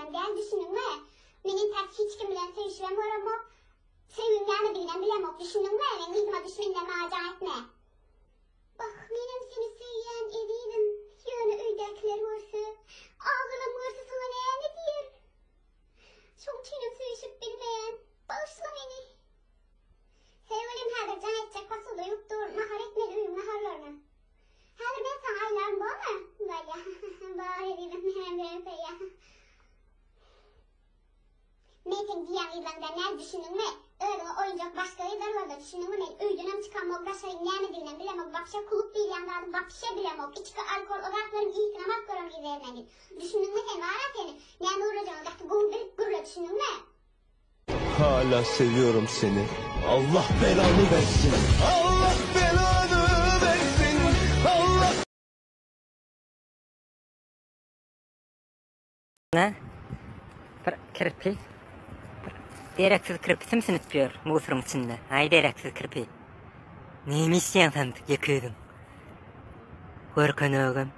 gyzam däl düşündiňmi? Men entäk hiç kim bilen söýüşibem göremok. Söýgiň nämediginem bilemok düşündiňmi? Meň yzyma düş menden maňa jaň etme. Bah menem seni söýýän ezizim ýöne öýdäkiler görse, agalam görse saňa näme diýer? Şoň üçinem söýüşip bilmeýän. Bagyşla meni. Söýgülim häzir jaň etjek posuda ýuwup dur, nahar etmeli öýüň naharlaryny. Häzir men saňa aýlaryn bormy? Bolýa. Bor ezizim menem seni söýýän. Men seň diýýän gyzlaňdan näl düşündiňmi? Özüňe oýunjak başga gyzlar gözle düşündiňmi? Men öýdenem çykamok daşaryň nämediginem bilemok wapşe klub diýilýän zady wapşe bilemok içki alkol o zatlaryň ysynam alyp gören gyz däl men diýip. Düşündiňmi sen bara seni näme gürlejegiňi gaty gowy bilip gürle düşündiňmi? Hala seviyorum seni. Allah belanı versin. Allah belanı versin. Allah Ne? Bir kirpi. Bir dereksiz kirpi sümsünip ýör musuryň içinde. Aý dereksiz kirpi. Näme işleýäň sen ýeke özüň? Görkenogam,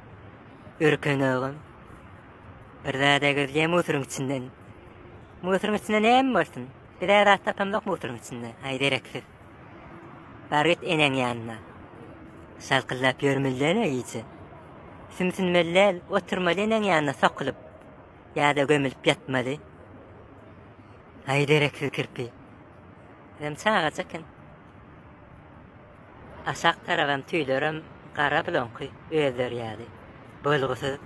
ürkenogam. Bir zada gözleýän musuryň içinden. Musuryň içinde näme bolsun? Biz-ä zat tapamzok musuryň içinde. Aý dereksiz. Bar git eneň ýanyna. Şalkyldap ýörmeli däl-ä gije. Sümsünmeli däl, oturmaly eneň ýanyna sokulyp. Ýa-da gömülip ýatmaly. Aý dereksiz kirpi. Özem çagajyk eken. Aşak tarabam tüýlerem gara bulanky özleri ýaly. Bolgusyz.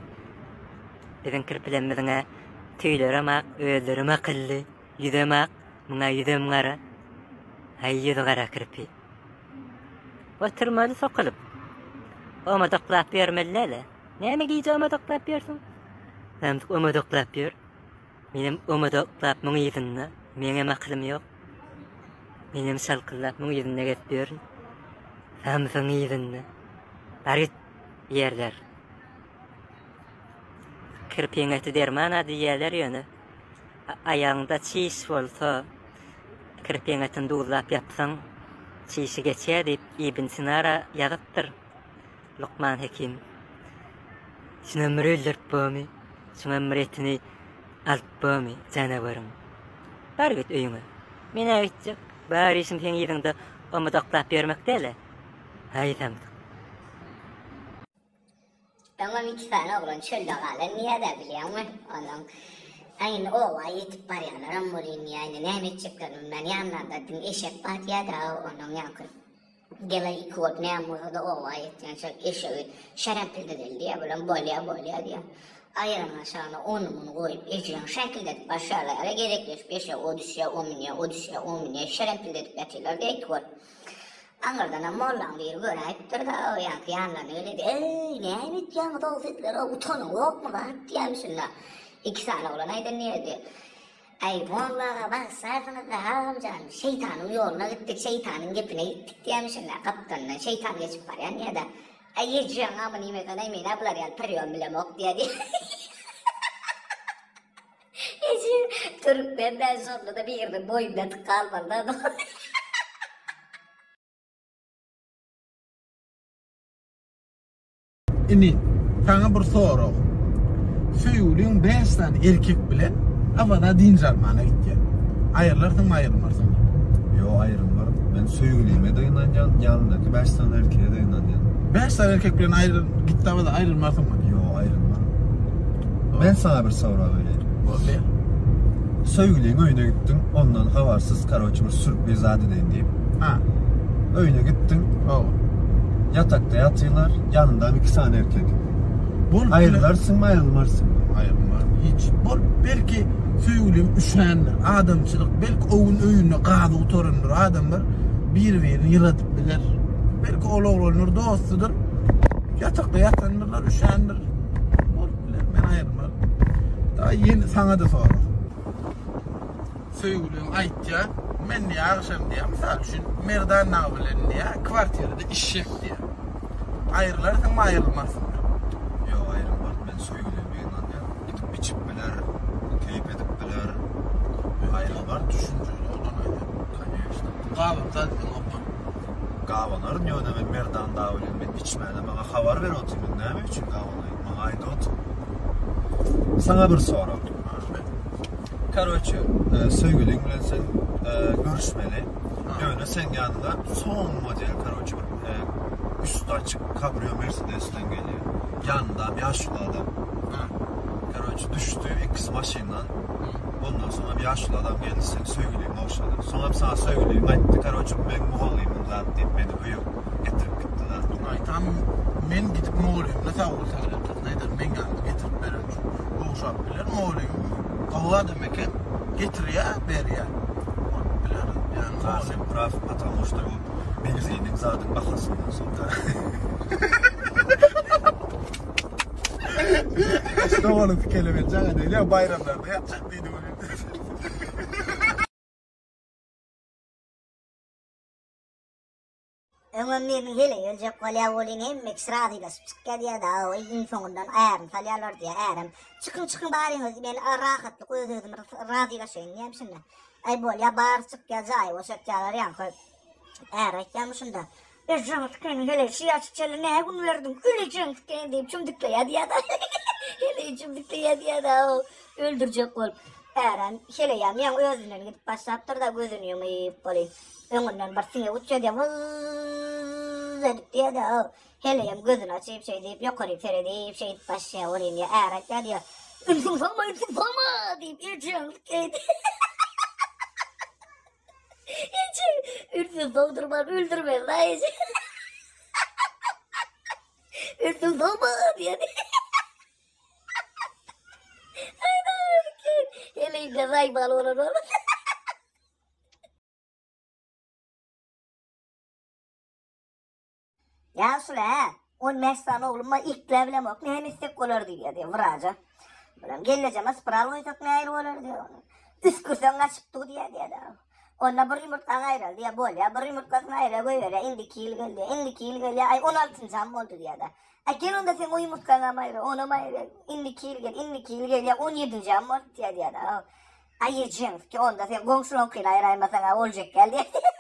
Biziň kirpilemmiziň-ä tüýlerem ak, özlerem akylly, ýüzem ak, muňa ýüzem gara. Aý ýüzi gara kirpi. Oturmaly sokulyp. Omadaklap ýörmeli däl-ä. Näme gije omadaklap ýörsüň? Samsyk omadaklap ýör. Menem omadaklap muň yzynda. Meňem akylym ýok. Menem şalkyldap muň yzynda gezip ýörün. Samsygyň yzynda. Bar git diýerler. Kirpiň eti derman-a diýýärler ýöne. Aýagyňda çiş bolsa, kirpiň etini duzlap ýapsaň, çişi geçýär diýip Ibn Sinara ýazypdyr. Lukman hekim. Şunam bir öldürip bormy? Şuňam bir etini alyp bormy janawaryň? Bar git öýüňe. Men-ä gitjek. Bar işim seň yzyňda omadaklap ýörmek däl-ä. Haý samsyk. Öňem iki sany oglan çölde galan diýýä-dä bilýäňmi? Onnoň Aý indi oba ýetip barýanlaram bolýyn diýýä, indi näme etjeklerini bilmän ýanlarynda diňe eşek bar diýýä-dä, onnoň ýaňky gele iki bolup näme bolsa-da oba ýetýänçäk eşegi şerempildedeli diýýä, bulam bolýa bolýa diýýä. Aýagynyň aşagyna ony-muny goýup ejegiň şäkildedip başlarlar, ýa gezekleşip eşege o düşýä, o münýä, o düşýä, o münýä, şerempildedip ýatyrlar diýýä iki bolup. Aňyrdanam mollaň biri göräýipdir-de, o ýaňky ýanlaryna gelip, Eý, näme etýäňiz-ow sizler-ow, utanyňzokmy zat diýýämişin-dä. Iki sany oglan aýdan diýerdi. Äý, molla aga, bagyşlarsyňyz-da, agam jan, şeýtanyň ýoluna gitdik, şeýtanyň gepine gitdik diýýämişin-dä. Gapdalyndan şeýtan geçip barýan diýýär-de, Äý, ejeň gamyny iýmeseň-aý, men-ä bular ýaly priýom bilemok diýýär. Eje, türkmen-dä şonda-da biriniň boýnuna tykalmaly-da. Indi saňa bir sorag. Söýgüliň 5 sany erkek bilen Awaza dynç almana gitýär. Aýrylarsyňmy, aýrylmarsyňmy? Ýok, aýrylmaryn. Men söýgülime-de ynanýan, ýanyndaky 5 sany erkege-de ynanýan. 5 sany erkek bilen aýryl gitdi Awaza aýrylmarsyňmy? Ýok, aýrylmaryn. Men saňa bir sorag bereýin. Boldy. Söýgüliň öýüne gitdiň, ondan habarsyz, karoçe bir sürpriz zat edeýin diýip. Ha. Öýüne gitdiň. Hawa. Ýatakda ýatyrlar, ýanynda iki sany erkek. Bolup Aýrylarsyňmy, aýrylmarsyňmy? Aýrylmaryn. Hiç. Bolup belki söýgülim üşändir. Adamçylyk belki o gün öýünde gazy gutarandyr. Adamlar bir-birini ýyladyp biler. Belki ol oglanlar dostudyr. Ýatakda ýatandyrlar, üşändir. Bolup biler. Men aýrylmaryn. Daha ýene saňa-da sorag. Söýgüliň aýtýar, men diýýär, agşam diýýär, mysal üçin, Merdan dagy bilen diýýär, kwartirada işjek diýýär. Aýrylarsyňmy, aýrylmarsyňmy? Ýok, aýrylmaryn. Men söýgülime ynanýan. Gidip içip biler, keýp edip biler. Aýrylmaryn. Düşünjeli oglan aýdýar. Koneçno. Gabyp zat edeňokmy? Gabanaryn ýöne men Merdan dagy bilen men içmäne maňa habar ber otur men näme üçin gabanaýyn maňa aýt otur. Saňa bir sorag. Karoçe, söýgüliň bilen sen görüşmeli. Ýöne seň ýanyňa soň model karoçe bir üsti açyk kabrio Mercedes-den gelýär. Ýanynda ýaşuly adam. Karoçe düşdi ikisi maşyndan. Ondan soň ýaşuly adam geldi seň söýgüliňe ogşady. Soňam saňa söýgüliň aýtdy karoçe meň mugallymym zat diýip meni öýe getirip gitdi zat. Aýtam men gidip mugallymyna sag bol saglyklaryny aýdaryn meň ýanyma getirip beren üçin. Ogşap biler mugallym gowy adam eken getirýä berýä. Bolup biler ýani Ha sen praw потому что bu benziniň zadyň bahasyndan soň. Dogany sikele men jaňa diýýä baýramlarda ýatjak diýdi welin. Öňem biriniň heleýi öljek bolýar welin hemme kişi razylaşyp çykýar diýýär-de, aw, iň soňundan ärini salýarlar diýýär, ärem, Çykyň, çykyň baryňyz, men rahatlyk öz-özüm razylaşaýyn diýýärmişin-de. Aý, bolýar, bary çykýar, jaýy boşatýarlar, ýaňky äri aýtýarmyşyn-da, Ejeňi sikeýin, heleý, şu ýaşa çenli nä gün berdiň, ölejeň sikeýin diýip çümdükleýär diýýär-de. Heleýi çümdükleýär diýýär-de, aw, öldürjek bolup. Ärem, heleýem ýaňy özünden gidip başlapdyr-da, gözüni ýumyp welin, öňünden bir siňek uçýar diýýär, wyzz edip diýýär-de, aw, heleýem gözüni açyp şeýdip, ýokaryk seredip şeýdip başlaýar welin diýýär, äri aýtýar diýýär, Ünsüňi salma, ünsüňi salma! diýip, ejeňi sikeýin. Eje, ünsüni sowdurman öldürmeli da eje. Ünsüni sowma diýen. Hele zaýmaly bolan ol. Ýagşyly hä, 15 sany oglum bar, ikläp bilemok, näme etsek bolar diýýär diýýär wraja. Bulam gelnejeme spiral goýsak nähili bolar diýýär. Üsgürseň gaçyp dur diýýär diýýär. Onda bir ýumurtgaňy aýraly diýýär, bolýar, bir ýumurtgasyny aýra goýberýär, indiki ýyl gelýär, indiki ýyl gelýär, aý on altynjam boldy diýýär-de. Aý gel onda seň o ýumurtgaňam aýra, onam aýra, indiki ýyl gel, indiki ýyl gelýär, on ýedinjam boldy diýýär diýýär-de. Aý ejeňki onda sen goňşulaňkyny aýraýmasaň-a boljak däl diýýär.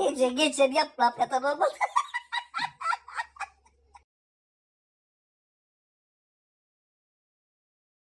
Eje geçen ýaplap ýatan bolmasa.